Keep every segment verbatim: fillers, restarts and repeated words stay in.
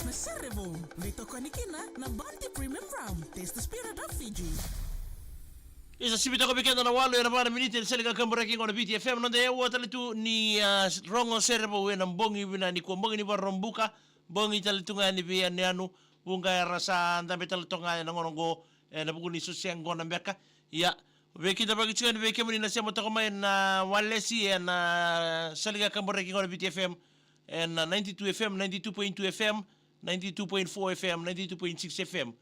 Na Serevou, veitokoni kina na Bounty Premium Rum. Taste the spirit of Fiji. Isa, sivitaka vei keda na walu ena va na miniti ni sala ni kakaburaki qo na Viti F M, noda yaua tale tu ni, ah, rogo Serevou ena bogi vinaka nikua, bogi ni Vakaraubuka, bogi tale tu ga ni veiyanuyanu, vuqa era sa dabe tale toka ga ena gauna qo, ena vuku ni soseqona beka. Ia, veikidavaki tiko yani vei kemuni na sema toka mai na walesi ena sala ni kakaburaki qo na Viti F M, ena ninety-two F M, ninety-two point two F M, ninety-two point four F M, ninety-two point six F M.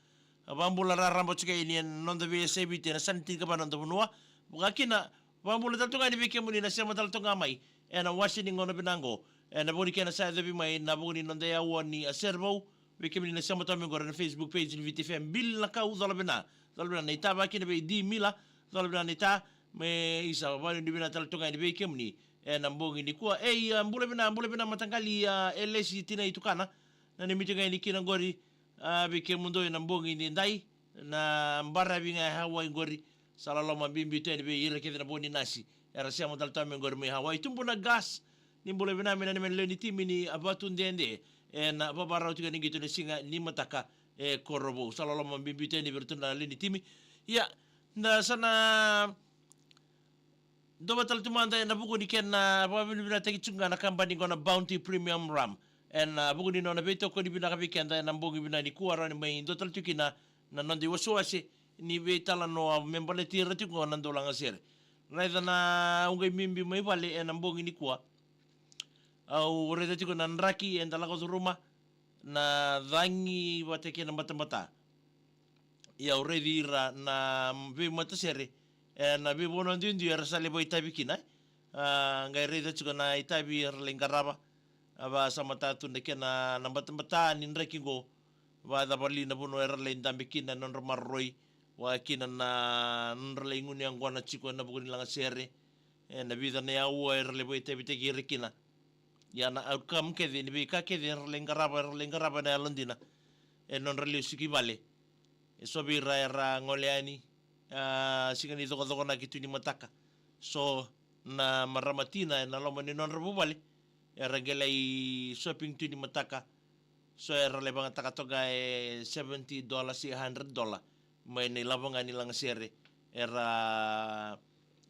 A, vakabula raraba tiko yani ena noda veiyasai Viti ena yasana tinikava ni noda vanua. Vaka kina, vakabula tale toka yani vei kemuni na sema tale toka mai ena wase ni gauna vinaka qo, ena vuku ni kena sa yacovi mai na vuku ni noda yaua ni a Serevou. Vei kemuni na sema toka mai qori ena Facebook page ni Viti F M, Bill Nakau, cola vinaka, cola vinaka na ita, vaka kina vei D Mila, cola vinaka na ita. Me isa, vakanuinui vinaka tale toka yani vei kemuni ena bogi nikua. Ei, a, bula vinaka, bula vinaka mataqali, a, Elesi, tina i tukana. Nanumi tiko yani kina qori, a, vei kemudou ena bogi nidai, na baravi ga e Hawaii qori. Sa loloma bibi tu yani vei ira kece na vo ni nasi era sema tale toka mai qori mai Hawaii. Tubu na gas, ni bula vinaka, me nanumi na lewe ni timi ni a Vatudede ena vavarau tiko ni qito ni siga ni mataka e Korovou. Sa loloma bibi tu yani vei iratou na lewe ni timi. Ia, da sa na dua tale tu mada ena vuku ni kena vakavinavinakataki tiko ga na kabani qo na Bounty Premium Rum, ena vuku ni nona veitokoni vinaka vei keda ena bogi vinaka nikua, rawa ni mai dua tale tu kina na noda iwasewase ni veitalanoa me baleti ira tiko qo na daulagasere. Raica na au qai biubiu mai vale ena bogi nikua. Au raica tiko na draki eda lako curuma, na cagi vata kei na batabata. Ia au raici ira na veimatasere ena veivanua duidui era sa lai vakaitavi kina. A, qai raica tiko na itavi era lai qarava. A, vakasamataka tu na kena na batabata ni draki qo. Vakacava li na vanua era lai dabe kina, na nodra maroroi, vaka kina na nodra lai gunu yaqona tiko ena vuku ni lagasere, ena vica na aua era lai vakaitavitaki ira kina. Ia na outcome kece ni veika kece era lai qarava, era lai qarava ena yalodina, ena nodra lesu ki vale. E so vei ira era gole yani, a, siga ni cokocokonaki tu ni mataka. So na marama tina ena loma ni nodra vuvale era qai lai shopping tu ni mataka. So era lai vagataka toka e seventy dollars se hundred dollar mai na ilavo ga ni lagasere era,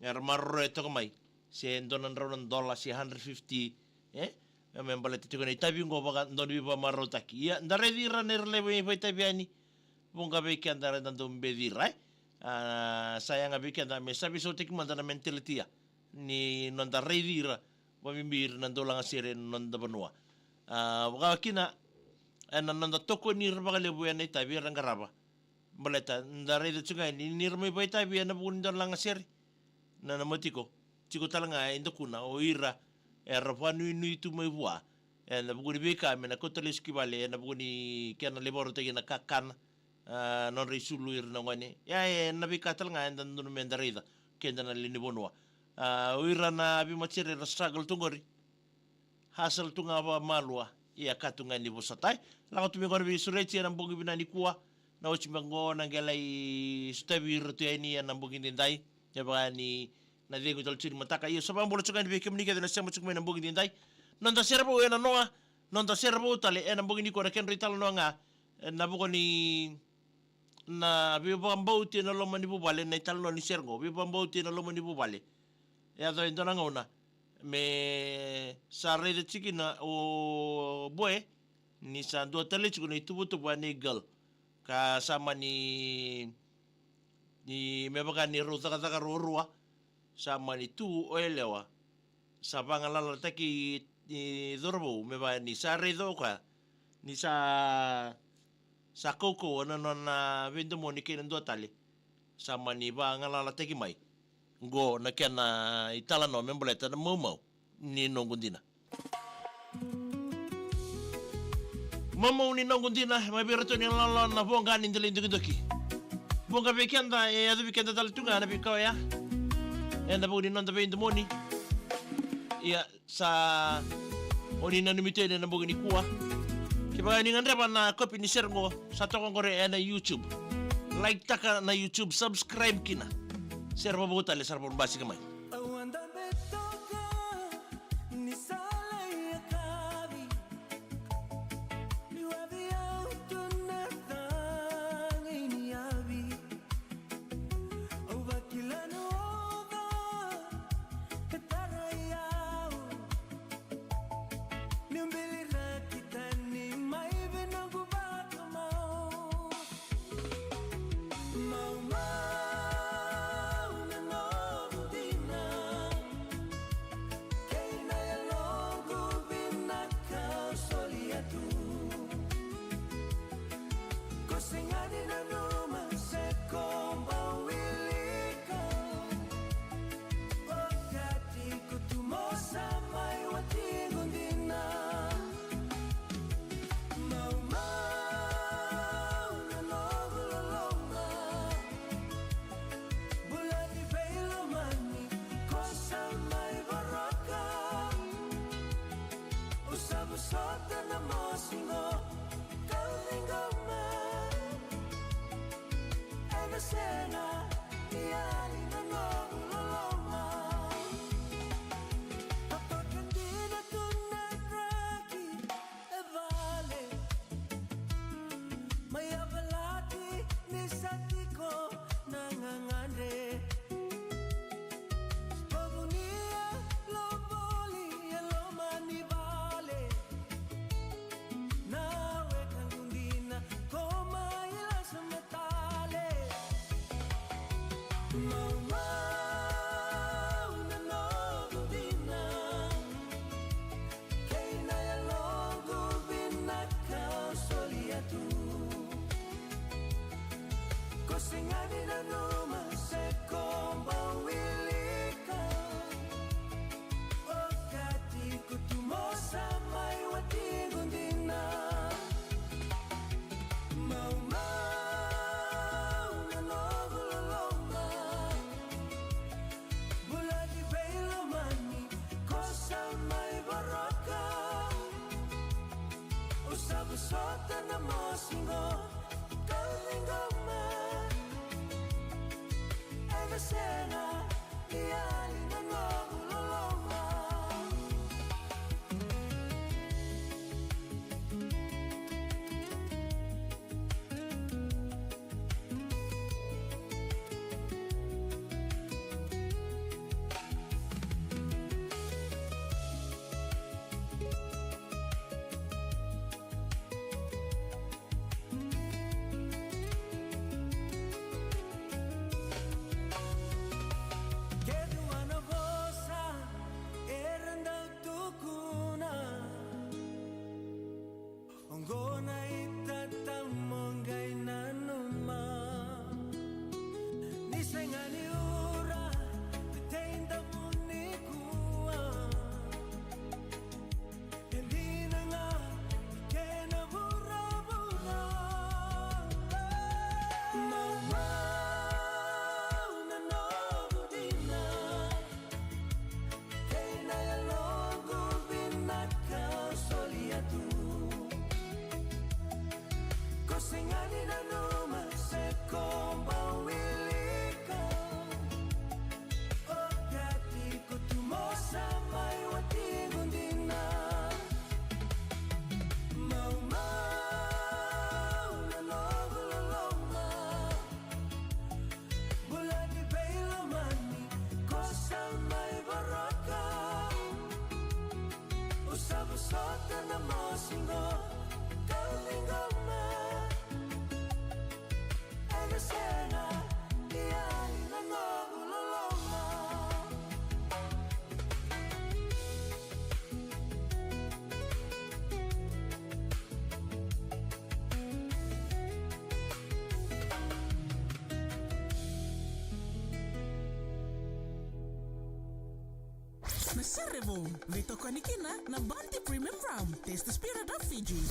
era maroroya toka mai, se dua na drau na dola se hundred fifty, e? Me, me baleta tiko na itavi qo vaka dua na veivakamarautaki. Ia, da raici ira na ira lai vakaitavi yani. Vuqa vei keda era da dau beci ira, e? A, sa yaga vei keda me sa veisautaki mada na mentality ya ni noda raici ira vakabibi ira na daulagasere ena noda vanua. A, vaka kina ena noda tokoni ira vakalevu ena itavi era qarava. Baleta da raica tiko ga ni, ni ra mai vakaitavi ena vuku ni dua na lagasere, na, na matiko, tiko tale ga e dakuna o ira era vakanuinui tu mai vua ena vuku ni veika me na kauta lesu ki vale, ena vuku ni kena lai vakarautaki na kakana, a, nodra isulu ira na gone. Ia, e, na veika tale ga eda dodonu meda raica keda na lewe ni vanua. A, o ira na veimatasere era struggle tu qori, hustle tu ga vakamalua, ia ka tu ga ni vosota. Lako tu mai qo na veisureti ena bogi vinaka nikua. Na oti mai qo na qai lai sotavi ira tu yani ena bogi daidai, e vaka ni na cegu tale tu ni mataka. Ia, sa vakabula tiko yani vei kemuni kece na sema tiko mai ena bogi daidai. Noda Serevou ena noa, noda Serevou tale ena bogi nikua, na kedra italanoa ga ena vuku ni na veivakabauti ena loma ni vuvale, na italanoa ni sere qo, veivakabauti ena loma ni vuvale. E yaco e dua na gauna me sa raica tiko kina o boy ni sa dua tale tiko na ituvatuva nei girl, ka sa mani, ni me vaka ni rau cakacaka ruarua, sa mani tu o yalewa, sa vagalalataki i cauravou, me vaka ni sa raica o koya ni sa, sa kaukauwa na nona veidomoni kei na dua tale. Sa mani vagalalataki mai. Qo na kena italanoa me baleta na maumau ni noqu dina. Maumau ni noqu dina, mai vei iratou na ilawalawa na voqa ni dela i dokidoki. Voqa vei keda, e yacovi keda tale tu ga na veika oya ena vuku ni noda veidomoni. Ia, sa o ni nanumi tu yani ena bogi nikua. Kevaka ni gadreva na kopi ni sere qo, sa toka qori ena YouTube. Like taka na YouTube, subscribe kina. Sere vavou tale, sere vavou basika mai. Au a dabe toka ni sa lai yakavi. Ni wavi Sega ni nanuma se ko bau wilika. Okati ko tu mo sa mai watiqu dina. Maumau na noqu loloma. Bula ni veilomani ko sa mai voroka. Au sa vosota na mosi qo. Kau ciqoma ena sega ni yali na noqu loloma. Ka vaka dina tu na draki e vale. Mai yavalati ni sa tiko na gagadre. Ko vunia lo voli e loma ni vale. Na wekaqu dina ko mai lasa me tale. Maumau na noqu dina. Kei na yaloqu vinaka solia tu. Ko sega ni nanuma se ko bau wilika. Okati ko tu mo sa mai watiqu dina. Maumau na noqu loloma. Bula ni veilomani ko sa mai voroka. Au sa vosota na mosi qo. Kau ciqoma ena sega ni yali na noqu loloma. Ke dua na vosa era dau tukuna. Oqo na itatamu qai nanuma. Ni sega ni ura, e tei damu nikua. E dina ga, kena vuravura. Maumau na noqu dina. Kei na yaloqu vinaka solia tu. Ko sega ni nanuma se ko bau wilika. Okati ko tu mo sa mai watiqu dina. Maumau na noqu loloma. Bula ni veilomani ko sa mai voroka. Au sa vosota na mosi qo. Kau ciqoma ena sega ni yali na noqu loloma. Na sere vou, veitokoni kina na Bounty Premium Rum. Taste the spirit of Fiji.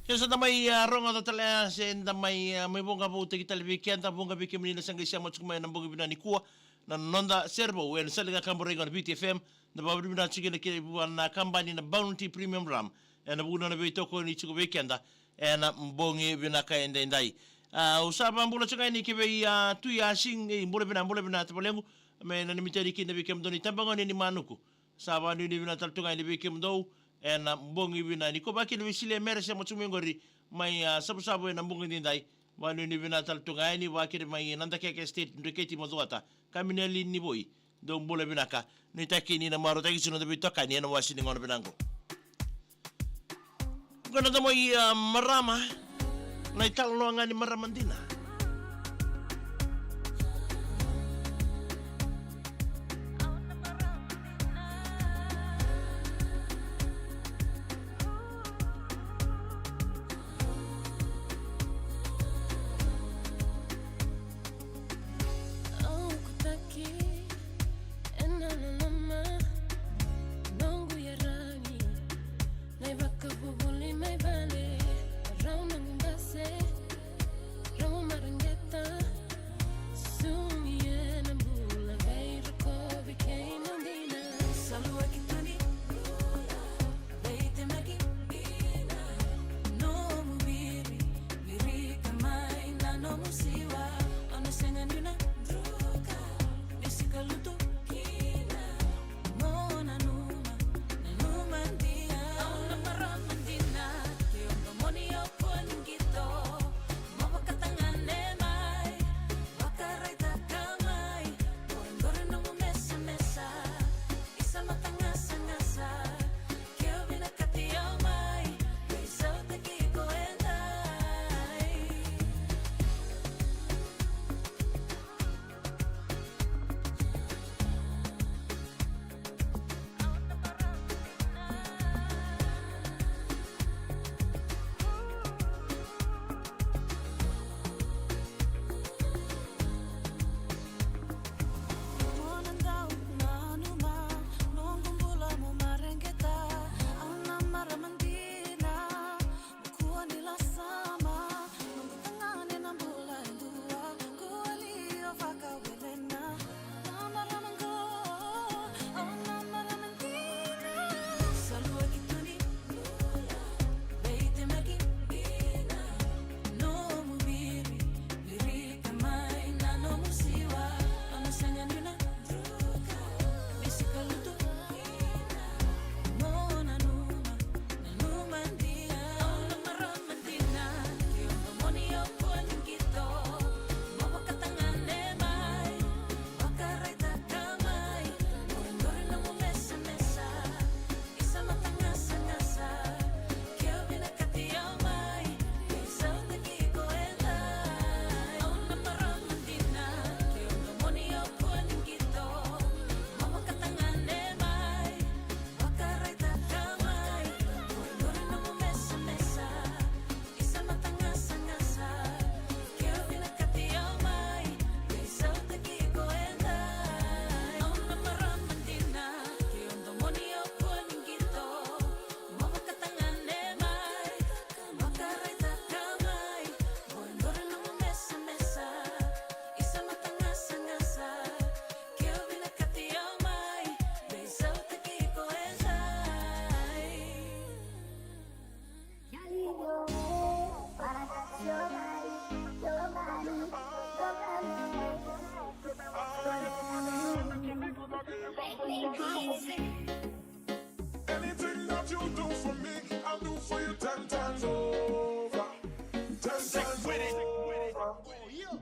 Ia sa da mai, a, rogoca tale, a, se da mai, a, mai voqa voutaki tale vei keda, voqa vei kemuni na sa qai sema tiko mai ena bogi vinaka nikua. Na noda sere vou ena sala ga kaburaki qo na Viti F M, da vakavinavinaka tiko kina vua na kabani na Bounty Premium Rum ena vuku ni nona veitokoni tiko vei keda ena bogi vinaka edaidai. A, au sa vakabula tiko ga yani ki vei, a, Tui Asing, e, bula vinaka, bula vinaka tavalequ, me nanumi tale kina vei kemudou na itabagone ni Manuku. Sa vakanuinui vinaka tale tu ga yani vei kemudou ena bogi vinaka nikua, vakakina vei Silia Mere sema tu mai qori mai, a, Savusavu ena bogi edaidai. Vakanuinui vinaka tale tu ga yani, vakakina mai Nadakeke Estate, Dreketi, Macuata, Kamineli, Nivoi. Dou bula vinaka. Nuitaki ni na marautaki tiko na noda veitokani ena wase ni gauna vinaka qo. Qo na noda mai, a, marama. Na italanoa ga ni marama dina.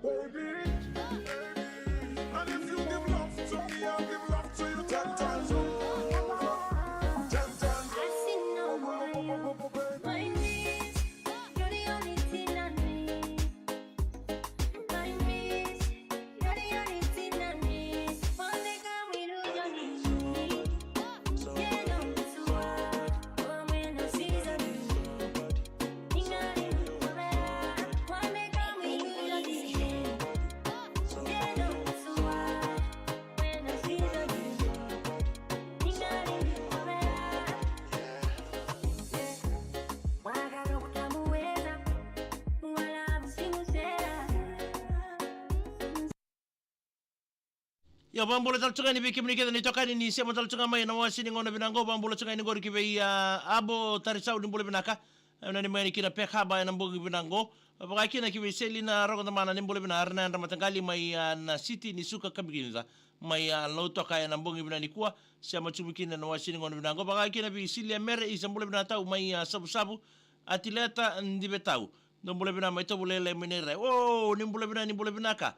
Baby, baby, and if you give love to me, I'll give love to you ten times over, ten times over, baby. Io, vakabula tale tu ga yani vei kemuni kece na itokani ni sema tale tu ga mai ena wase ni gauna vinaka qo. Vakabula tu ga yani qori ki vei, a, Abo Tarisau, ni bula vinaka. E, na ni mai yani kina Pekaba ena bogi vinaka qo. Vaka kina ki vei Selina Rogodamana, ni bula vinaka, Aranayadra Mataqali mai, a, na siti ni Suka Kabikinica. Mai, a, Lautoka ena bogi vinaka nikua. Sema tu mai kina ena wase ni gauna vinaka qo. Vaka kina vei Silia Mere, isa bula vinaka tau mai, a, Savusavu. Atileta Divetau. Dou bula vinaka mai Tovu Lailai mai Nairai. O, ni bula vinaka, ni bula vinaka.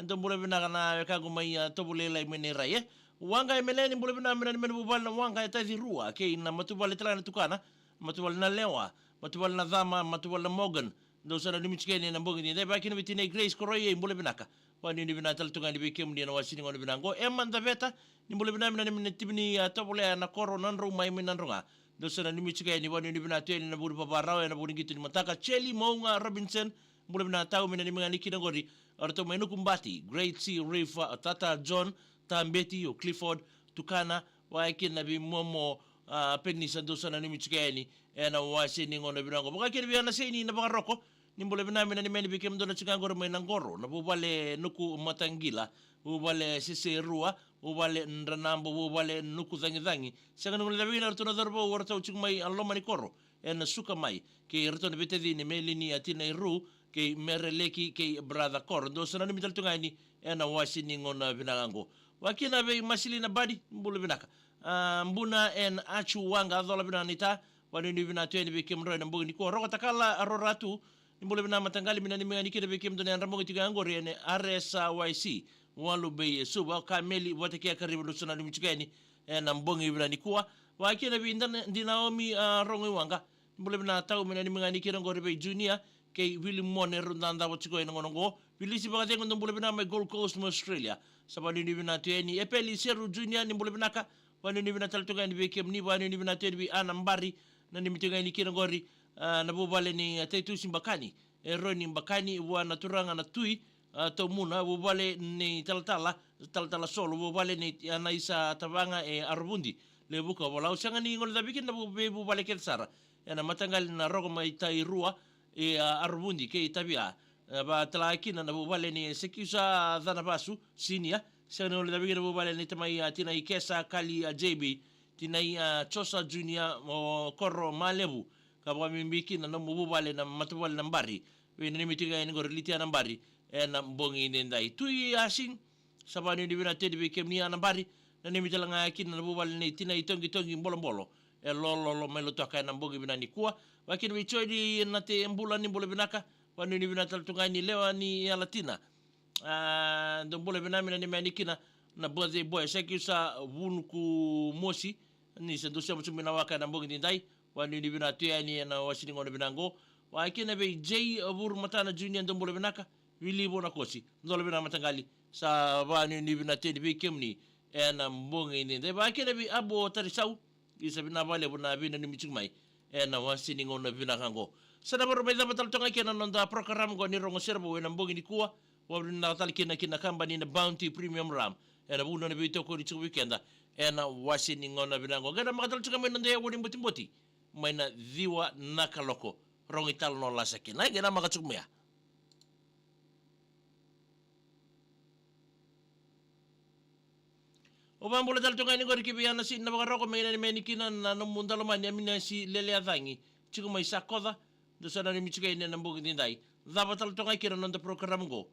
Dou bula vinaka na wekaqu mai, a, Tovu Lailai mai Nairai, e. Waqa e Mele, ni bula vinaka mai na neimami vuvale na Waqa e Taci Rua, kei na matavuvale tale ga na tukana, matavuvale na Lewa, matavuvale na Cama, matavuvale na Morgan. Dou sa nanumi tiko yani ena bogi ni, dai vaka kina vei tinai Grace Koroi, e bula vinaka. Vakanuinui vinaka tale tu ga yani vei kemuni ena wase ni gauna vinaka qo. Ema Daveta, ni bula vinaka mai na neimami timi ni, a, tovolea na koro Nadroumai mai Nadroga. Dou sa nanumi tiko yani, vakanuinui vinaka tu yani ena vuku ni vavarau, ena vuku ni qito ni mataka. Cheli Mauga Robinson, bula vinaka tau mai na neimami ga ni kina qori. O ratou mai Nukubati, Great Sea Reef, o Tata John, Tabeti, o Clifford, Tukana, vaka kina vei Momo, a, Penisa, dou sa nanumi tiko yani ena wase ni gauna vinaka qo. Vaka kina vei Anasei ni Navakaroko, ni bula vinaka mai na neimami vei kemudou na tiko qori mai Naqoro, na vuvale Nuku Mataqila, vuvale Sese Rua, vuvale Dranabo, vuvale Nuku Cagicagi. Sega ni guilecavi kina o ratou na cauravou, o ratou tiko mai, a, loma ni koro ena Suka mai, kei iratou na veitacini Melini, a, tinai Ru, kei Mere Leki, kei brother Koro. Dou sa nanumi tale tu ga yani ena wase ni gauna vinaka qo. Vaka kina vei Masilina Badi, bula vinaka. A, Buna and Achu Waqa, cola vinaka naita. Vakanuinui vinaka tu yani vei kemudrau ena bogi nikua. Roko Takala, a, Roratu, ni bula vinaka mataqali, mai na neimami ga ni kina vei kemudou na yadra bogi tiko qori ena R S Y C, Walu Bay, e Suva. Kameli vata kei Akariva, dou sa nanumi tiko yani ena bogi vinaka nikua. Vaka kina vei Dina-, Dinaomi, a, Rogo i Waqa, ni bula vinaka tau mai na neimami ga ni kina qori vei Junior kei Willy Mone, rau dadabe tiko ena gauna qo. Vilisi Vakacegu, dou bula vinaka mai Gold Coast mai Australia. Sa vakanuinui vinaka tu yani. Epeli Seru Junior, ni bula vinaka. Vakanuinui vinaka tale tu ga yani vei kemuni, vakanuinui vinaka tu yani vei Ana Bari, nanumi tiko ga yani kina qori, a, na vuvale nei, a, Taitusi Bakani, e Roni Bakani, vua na turaga na Tui, a, Taumuna, vuvale nei Talatala, Talatala Solo, vuvale nei, a, Naisa Tavaga e Aravudi, Levuka, Volau. Sega ni guilecavi kina na vu-, veivuvale kece sara ena mataqali na Roko mai Tairua, e, a, Aravudi kei Tavia. E, vakatalega kina na vuvale nei Sekiusa Canavasu Senior. Sega ni guilecavi kina na vuvale nei tamai, a, tinai Kesa Kali, a, J B, tinai, a, Josa Junior, o Koro Malevu. Ka vakabibi kina na nomu vuvale na matavuvale na Bari, vei nanumi tiko yani qori Litia na Bari ena bogi edaidai. Tui Asing, sa vakanuinui vinaka tu yani vei kemuni, a, na Bari, nanumi talega kina na vuvale nei tinai Toqitoqi Bolobolo, e Lololo mai Lautoka ena bogi vinaka nikua. Vaka kina vei Joeli Natebula, ni bula vinaka. Vakanuinui vinaka tale tu ga yani Lewa ni Yalatina. A, dou bula vinaka mai na neimami ga ni kina na birthday boy, Sekiusa Vunuku Mosi, ni sa dou sema tu mai na waka ena bogi edaidai. Vakanuinui vinaka tu yani ena wase ni gauna vinaka qo. Vaka kina vei J Vurumatana Junior, dou bula vinaka. Vili Vunakosi, cola vinaka mataqali. Sa vakanuinui vinaka tu yani vei kemuni ena bogi edaidai. Vaka kina vei Abo Tarisau, isa vinaka vakalevu na veinanumi tiko mai ena wase ni gauna vinaka qo. Sa na vakarau mai cava tale toka ga kina na noda program qo ni Rogo Sere Vou ena bogi nikua. Vakavinavinaka tale kina ki na kabani na Bounty Premium Rum ena vuku ni nona veitokoni tiko vei keda ena wase ni gauna vinaka qo. Qai namaka tale tiko mai na noda yavu ni botiboti mai na ciwa na kaloko. Rogo italanoa lasa kina, qai namaka tiko mai ya. Au vakabula tale tu ga yani qori ki vei Anasei ni Navakaroko, me nanumi yani kina na nomu daulomani Aminasi Leleacagi, tiko mai Sakoca. Dou sa nanumi tiko yani ena bogi edaidai. Cava tale tu ga kina na noda program qo